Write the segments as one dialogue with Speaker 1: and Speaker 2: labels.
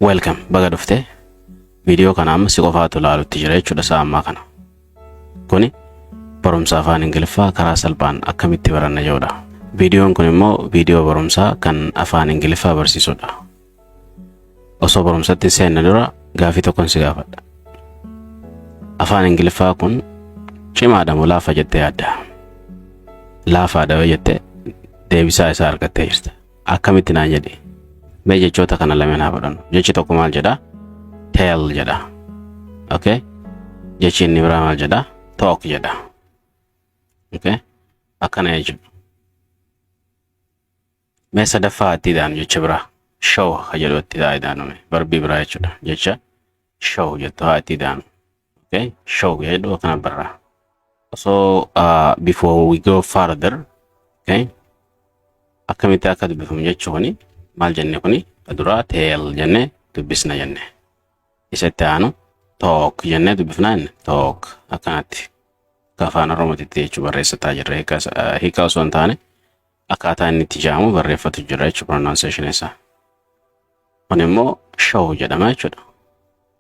Speaker 1: Welcome, baga dhufte. Viidiyoo kana amma si qofaatu ilaalutti jira jechuudha sa'a ammaa kana. Kuni barumsa afaan Ingiliffaa karaa salphaan akkamitti baranna jedhudha. Viidiyoon kun immoo viidiyoo barumsaa kan afaan Ingiliffaa barsiisudha. Osoo barumsatti seenne dura gaafii tokkon si gaafadha. Afaan Ingiliffaa kun cimaadha moo laafa jettee yaadda? Laafaadha yoo jette, deebisaa isaa argattee jirta. Akkamitti naan jedhi. Mee jechoota kana lameen haa fudhannu. Jechi tokko maal jedha? Tell jedha. Okay? Jechi inni biraa maal jedha? Talk jedha. Okay? Akkana jechuudha. Mee sadaffaa itti idaanu jecha biraa. Show ka jedhu itti idaaname. Verbii biraa jechuudha. Jecha show jettu haa itti idaanu. Okay? Show jedhu akkana barraa. So before we go further, okay? Akkamitti akka dubbifamu jechuuni maal jenne? Kuni duraa tell jenne dubbisna jenne. Isa itti aanu talk jennee dubbifna jenne. Talk akkanatti. Akka afaan Oromootitti jechuu barreessataa jirra. Hiika osoo hin taane akkaataa inni itti jedhamu barreeffatu jira jechuudha, pronunciation isaa. Kun immoo show jedhama jechuudha.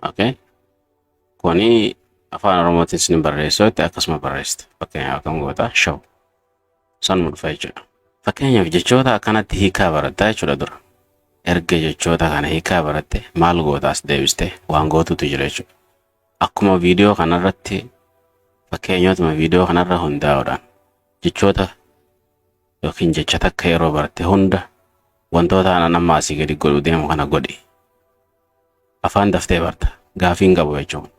Speaker 1: Okay? Kuni afaan Oromootis ni barreessu akkasuma barreessita. Fakkeenyaaf akkam goota? Show. Sanuma dhufa jechuudha. Fakkeenyaaf jechoota akkanatti hiikaa barattaa jechuudha dura. Erga jechoota kana hiikaa baratte maal gootaas deebiste waan gootutu jira jechuudha. Akkuma viidiyoo kanarratti, fakkeenyotuma viidiyoo kanarra hundaa'uudhaan, jechoota yookiin jecha takka yeroo baratte hunda wantoota anan amma asii gadi godhu deemu kana godhi. Afaan daftee barta. Gaafii hin qabu jechuudha.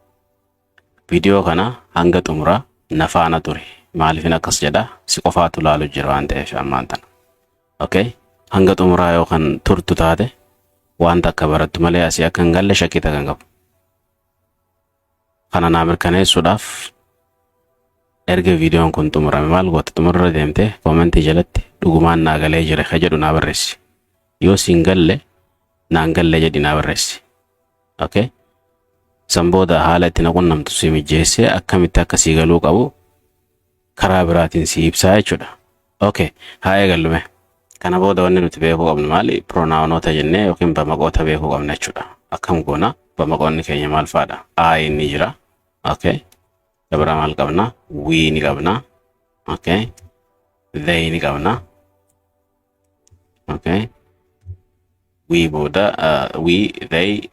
Speaker 1: Viidiyoo kana hanga xumuraa na faana ture. Maaliifin akkas jedha? Si qofaatu laalu jira waan ta'eef ammaan tana. Okay? Hanga xumuraa yoo kan turtu taate wanta akka barattu malee asii akka hin galle shakkii kan qabu. Kana naa mirkaneessuudhaaf erga viidiyoon kun xumurame maal goota? Xumurra deemtee koomentii jalatti "Dhugumaan naa galee jira" ka jedhu naa barreessi. Yoo siin galle, "Naan galle" jedhi naa barreessi. Okay? San booda haala itti na qunnamtu si mijjeessee akkamitti akka sii galuu qabu karaa biraatiin si ibsaa jechuudha. Okay, haa eegallume. Kana booda wanni nuti beekuu qabnu maali? Pronounoota jennee yookiin bamaqoota beekuu qabna jechuudha. Akkam goona? Bamaqoonni keenya maal fa'aadha? I ni jira. Okay. Dabara maal qabna? We ni qabna. Okay. They ni qabna. Okay. We booda we, they,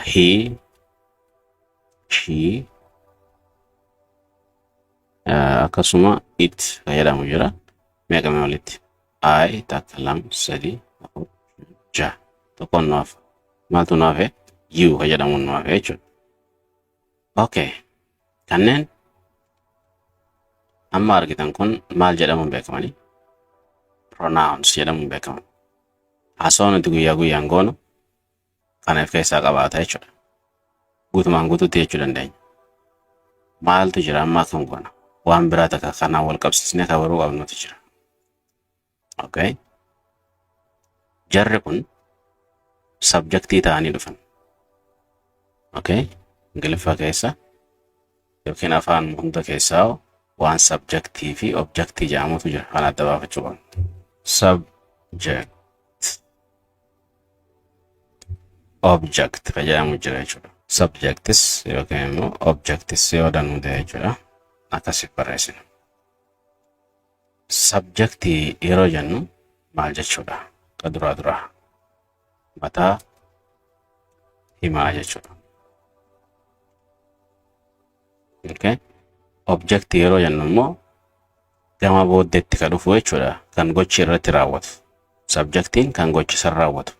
Speaker 1: he, she, akkasuma it kan jedhamu jira. Meeqame walitti? I, takka, lama, sadi, afur, jaha. Tokkoon nu hafa. Maaltu nu hafe? You kan jedhamu nu hafe jechuudha. Okay. Kanneen amma argitan kun maal jedhamuun beekamanii? Pronouns jedhamuun beekaman. Haasawaa nuti guyyaa guyyaan goonu kana of keessaa qabaata jechuudha. Guutumaan guutuutti jechuu dandeenya. Maaltu jira amma? Akkam goona? Waan biraa takka kanaan wal qabsiisnee kabaruu qabnutu jira. Okay. Jarri kun subjectii ta'anii dhufan. Okay. Ingiliffaa keessa yookiin afaan hunda keessaa waan subjectii fi objectii jedhamutu jira. Kan adda baafachuu qabnu. Subject, object kan jedhamu jira jechuudha. Subjectis yookiin immoo objectis yoo danuu ta'e jechuudha. Akkasitti barreessina. Subjectii yeroo jennu maal jechuudha? Ka duraa duraa mataa himaa jechuudha. Okay. Objectii yeroo jennu immoo gama booddeetti ka dhufu jechuudha. Kan gochi irratti raawwatu. Subjectiin kan gochi san raawwatu.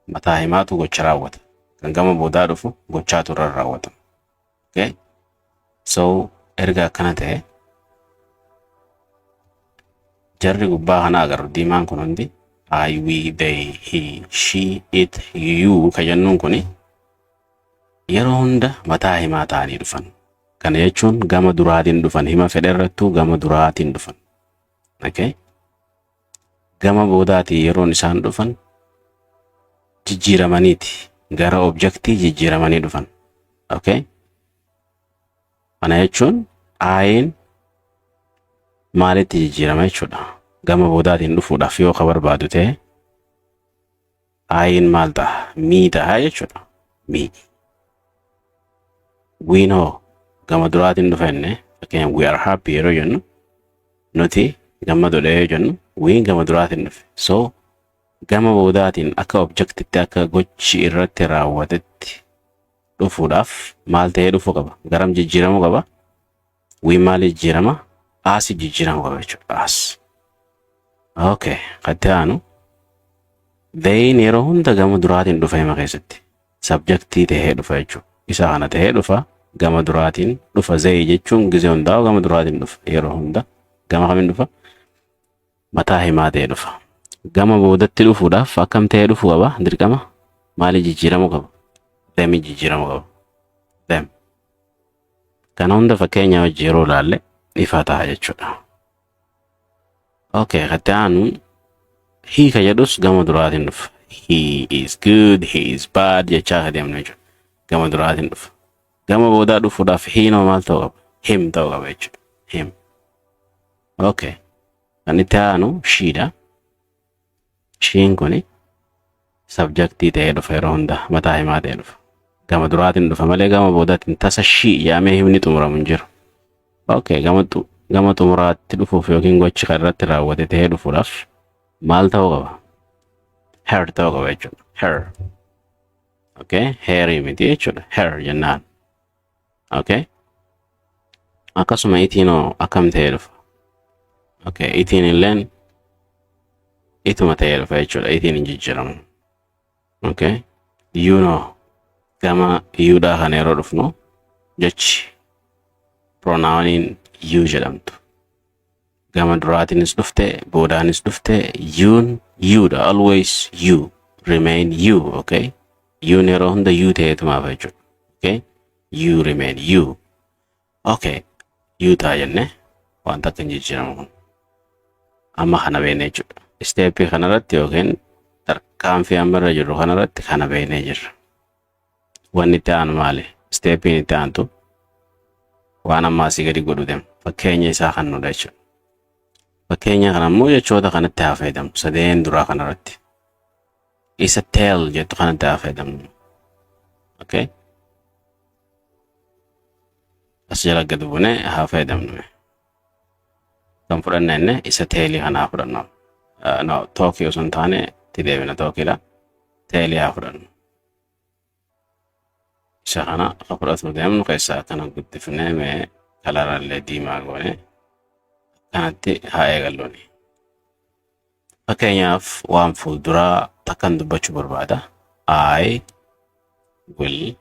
Speaker 1: Mataa himaatu gocha raawwata. Kan gama boodaa dhufu gochaatu irra raawwata. Okay. So erga akkana ta'e, jarri gubbaa kana agarru diimaan kun hundi, I, we, they, he, she, it, you ka jennuun kuni yeroo hunda mataa himaa ta'anii dhufan. Kana jechuun gama duraatiin dhufan, hima fedhe irrattuu gama duraatiin dhufan. Okay? Gama boodaatiin yeroon isaan dhufan jijjiiramaniiti. Gara objectii jijjiiramanii dhufan. Okay? Kana jechuun I'n maalitti jijjiirama jechuudha? Gama boodaatiin dhufuudhaaf yoo ka barbaadu ta'e, I'n maal ta'a? Me ta'a jechuudha. Me. We know gama duraatiin dhufa jenne. Fakkeenyaaf, "We are happy" yeroo jennu, nuti gammadoodha yoo jennu, we'n gama duraatiin dhufe. So gama boodaatiin akka objectitti, akka gochi irratti raawwatetti dhufuudhaaf maal ta'ee dhufuu qaba? Garam jijjiiramuu qaba? We maal jijjiirama? Us jijjiiramuu qaba jechuudha. Us. Okay, katti aanu they'n yeroo hunda gama duraatiin dhufa hima keessatti. Subjectii ta'ee dhufa jechuudha. Isa kana ta'ee dhufa, gama duraatiin dhufa. They jechuun gizee hundaa'u gama duraatiin dhufa. Yeroo hunda gama kamiin dhufa? Mataa himaa ta'ee dhufa. Gama boodatti dhufuudhaaf akkam ta'ee dhufuu qaba? Dirqama maali jijjiiramuu qaba? Them jijjiiramuu qaba. Them. Kana hunda fakkeenya wajji yeroo ilaalle ifa ta'a jechuudha. Okay, katti aanu he ka jedhus gama duraatiin dhufa. "He is good," "he is bad" jechaa ka deemnu jechuudha. Gama duraatiin dhufa. Gama boodaa dhufuudhaaf he noo maal ta'uu qaba? Him ta'uu qaba jechuudha. Him. Okay. Kan itti aanu she dha. She'n kuni subjectii ta'ee dhufa, yeroo hunda mataa himaa ta'ee dhufa. Gama duraatiin dhufa malee gama boodaatiin tasa she jedhamee himni xumuramu hin jiru. Okay, gama xumuraatti dhufuuf yookiin gochi kan irratti raawwate ta'ee dhufuudhaaf maal ta'uu qaba? Her ta'uu qaba jechuudha. Her. Okay, herii miti jechuudha. Her jennaan. Okay. Akkasuma it'iinoo akkam ta'ee dhufa? Okay, it'iin illeen ituma ta'ee dhufa jechuudha. It'iin hin jijjiiramu. Okay. You know, gama youdhaa kana yeroo dhufnu, jechi pronouniin you jedhamtu. Gama duraatiinis dhufte, boodaanis dhufte, you'n youdha. Always you remain you, okay? You'n yeroo hunda you ta'eetumaaf jechuudha. Okay? You remain you. Okay. You ta'a jenne, wanta akka hin jijjiiramu kun. Amma kana beekne jechuudha. Stepii kanarratti yookiin tarkaanfii amma irra jirru kanarratti kana beeknee jirra. Wanni itti aanu maali? Stepiin itti aantu waan amma asii gadi godhu deemu. Fakkeenya isaa kan nudha jechuudha. Fakkeenya kana immoo jechoota kanatti haa fayyadamnu. Sadeen duraa kanarratti. Isa tell jettu kanatti haa fayyadamnu. Okay? As jala gadi buunee haa fayyadamnu. Kan fudhanne inni isa tellii kana haa fudhannu. No, talkii osoo hin taane, itti deebina talkiidha. Tellii haa fudhannu. Isa kana akka fudhatu deemnu keessaa akkana guddifnee, mee colorallee diimaa goone, akkanatti haa eegalluuni. Fakkeenyaaf, waan fuulduraa takkan dubbachuu barbaada. I will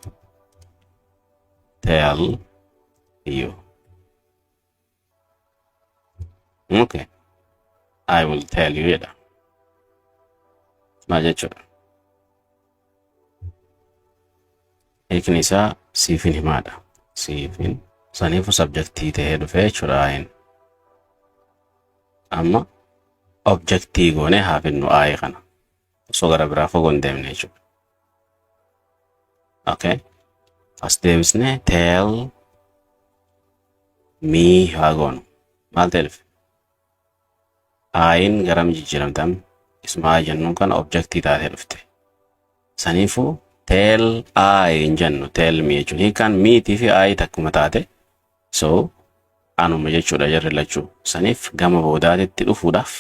Speaker 1: tell you. Okay. "I will tell you" jedha. Maal jechuudha? Hiikni isaa siifin himaadha. Siifin saniifu subjectii ta'ee dhufee jechuudha I'n. Amma objectii goonee haa finnu I kana. Osoo gara biraa fagoo hin deemne jechuudha. Okay. As deebisnee tell me haa goonu. Maal ta'e dhufe? I'n garam jijjiiramte amma? Isuma I jennuun kana objectii taatee dhufte. Saniifuu tell I hin jennu, tell me jechuun hiikaan metii fi I takkuma taate, so anuma jechuudha jarri lachuu. Saniif gama boodaatitti dhufuudhaaf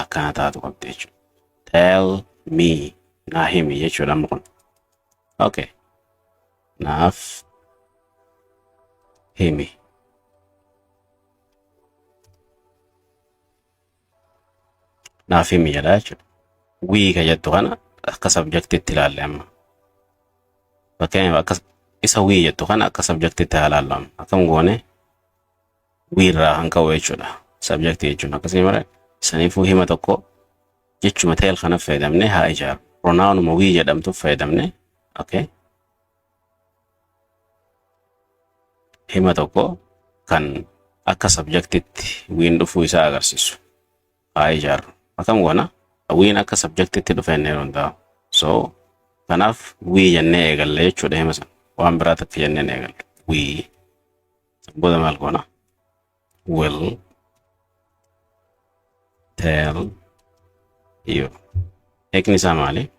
Speaker 1: akkana taatu qabdi jechuudha. Tell me, naa himi jechuudha amma kun. Okay. Naaf himi. Naaf himi jedha jechuudha. We ka jettu kana akka subjectitti ilaalle amma. Fakkeenyaaf, akka isa we jettu kana akka subjectitti haa ilaallu amma. Akkam goone? We irraa kan ka'u jechuudha. Subjectii jechuun akkasii mara. Saniifuu hima tokko jechuma tell kana fayyadamne haa ijaaru. Pronounuma we jedhamtu fayyadamne, okay. Hima tokko kan akka subjectitti we'n dhufuu isaa agarsiisu haa ijaarru. Akkam goona? We'n akka subjectitti dhufe inni yeroo hundaa'u. So kanaaf we jennee eegalle jechuudha hima sana. Waan biraa takka jennee hin eegallu. We booda maal goona? Will tell you. Hiikni isaa maali?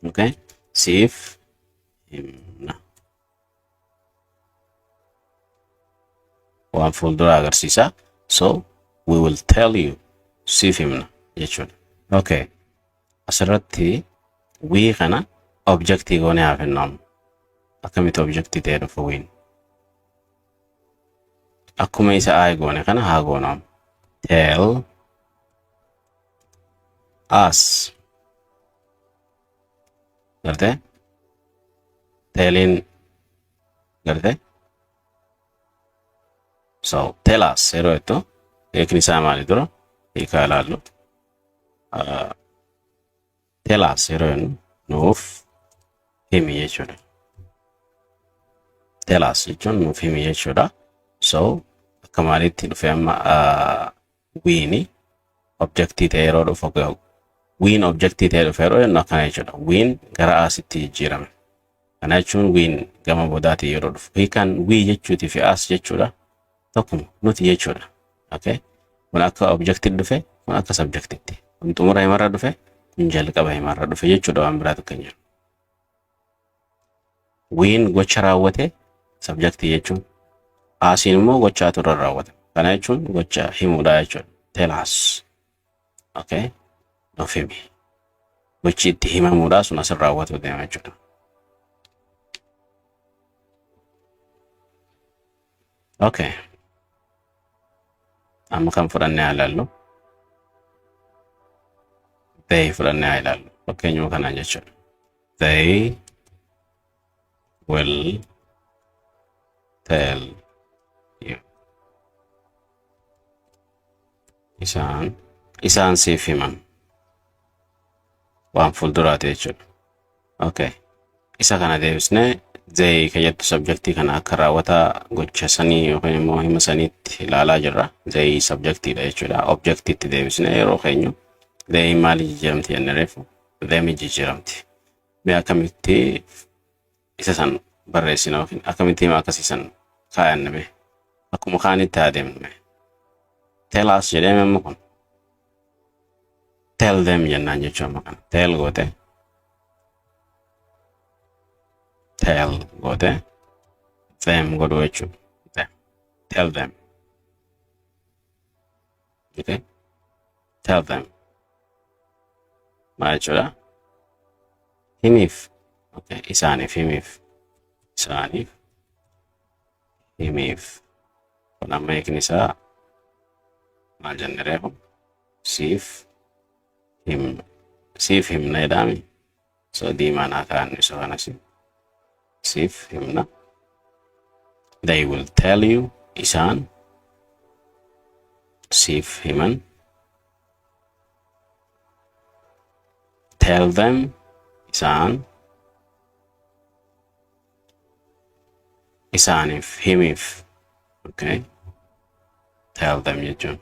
Speaker 1: Okay. Siif himna. Waan fuulduraa agarsiisa. So we will tell you, siif himna jechuudha. Okay. Asirratti we kana objectii goonee haa finnu amma. Akkamitti objectii ta'ee dhufa we'n? Akkuma isa I goone kana haa goonu amma. Tell us. Gartee? Telliin gartee? So tell us yeroo jettu hiikni isaa maali dura? Hiikaa ilaallu. Tell us yeroo jennu nuuf himi jechuudha. Tell us jechuun nuuf himi jechuudha. So akka maalitti dhufe amma we'ni objectii ta'e yeroo dhufu? We'n objectii ta'e dhufe yeroo jennu akkana jechuudha. We'n gara usitti jijjiirame. Kana jechuun we'n gama boodaatii yeroo dhufu. Hiikaan we jechuutii fi us jechuudha. Tokkuma, nuti jechuudha. Okay? Kun akka objectii dhufe, kun akka subjectitti. Kun xumura himarra dhufe, kun jalqaba himarra dhufe jechuudha, waan biraa tokko hin jiru. We'n gocha raawwate subjectii jechuun. Usiin immoo gochaatu irra raawwate. Kana jechuun gocha himuudha jechuudha. Tell us. Okay? Nuuf himi. Gochi itti himamuudha sun asirra raawwatu deema jechuudha. Okay. Amma kan fudhannee haa ilaallu. They fudhannee haa ilaallu. Fakkeenyuma kanaan jechuudha. They will tell you. Isaan siif himan. Waan fuulduraati jechuudha. Okay. Isa kana deebisnee they kan jettu subjectii kana akka raawwataa gocha sanii yookiin immoo hima saniitti ilaalaa jirra. They subjectiidha jechuudha. Objectiitti deebisnee yeroo keenyu they maali jijjiiramti jennee reefu? Them jijjiiramti. Mee akkamitti isa san barreessina yookiin akkamitti hima akkasii san kaayanne mee? Akkuma kaanitti haa deemnu mee. Tell us jedhee amma kun. Tell them jennaan jechuu amma kana. Tell goote. Tell goote. Them godhuu jechuudha. Them. Tell them. Okay. Tell them. Maal jechuudha? Himiif. Okay. Isaaniif himiif. Isaaniif himiif. Kun amma hiikni isaa maal jenne reefu? Siif himna. Siif himna jedhaami. So diimaan haa kaa'annu isa kanas. Siif himna. They will tell you. Isaan siif himan. Tell them. Isaan isaaniif himiif. Okay. Tell them jechuun.